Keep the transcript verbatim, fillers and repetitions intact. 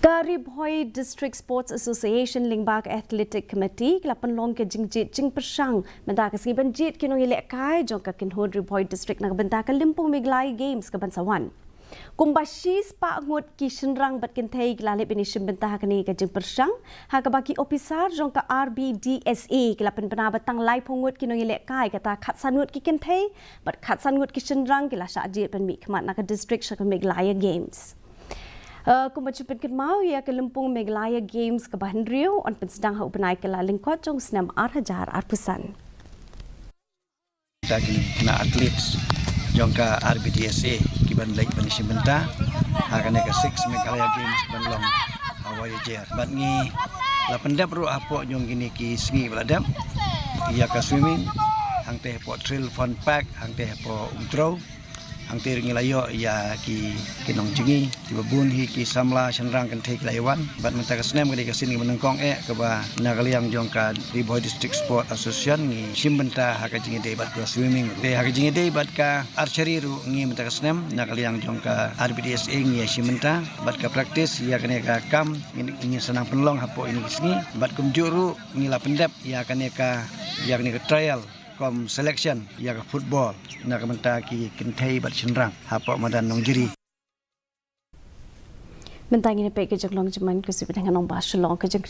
Ka Ri Bhoi District Sports Association lyngba ka Athletic Committee ki la pynlong ka jingjied jingpyrshang mynta ka sngi ban jied ki nongïalehkai jong ka kynhun Ri Bhoi District na ka bynta ka Lympung Meghalaya Games ka ban sa wan. Kumba shispah ngut ki shynrang bad kynthei ki la leit ban ïashim bynta ha kane ka jingpyrshang, ha kaba ki ophisar jong ka R B D S A ki la pynbna ba tang laiphew ngut ki nongïalehkai, kata khatsan ngut ki kynthei bad khatsan ngut ki shynrang ki la shah jied ban mihkhmat na ka district sha ka Meghalaya Games. Uh, kumba ju pynkynmaw ïa ka Lympung Meghalaya Games kaba hynriew yn pynsdang ha u bnai Kyllalyngkot jong u snem ar hajar arphew san. Kita kine na athletes jong ka R B D S A ki ban leit ban ïashim bynta ha kane ka six Meghalaya Games ban long ha Wahiajer. Bad ngi la pyndep ruh hapoh jong kine ki sngi ba la dep ïa ka swimming, hangtei hapoh Trail Fun Park, hangtei hapoh Umtrew. Hangtei ruh ngi la ïoh ïa ki, ki nongjngi kiba bun hi, ki samla shynrang kynthei ki la ïa wan. Bad mynta ka snem ka dei ka sien kaba nyngkong eh kaba na ka liang jong ka Ri Bhoi District Sport Association ngi shim bynta ha ka jingïadei bad ka swimming. Te ha ka jingïadei bad ka archery ruh ngi mynta ka snem na ka liang jong ka R B D S A ngi ïa shim bynta. Bad ka practice ïa kane ka kam ngi, ngi sa nang pynlong hapoh ine ki sngi. Bad kumjuh ruh ngi la pyndep ïa kane ka, ïa kane ka trial kum selection ïa ka football na ka bynta ki kynthei bad shynrang hapoh madan Nongjri. Mynta ngin ïa peit ka jinglong jingman ka shu bteng ha Nongbah Shillong. Ka jing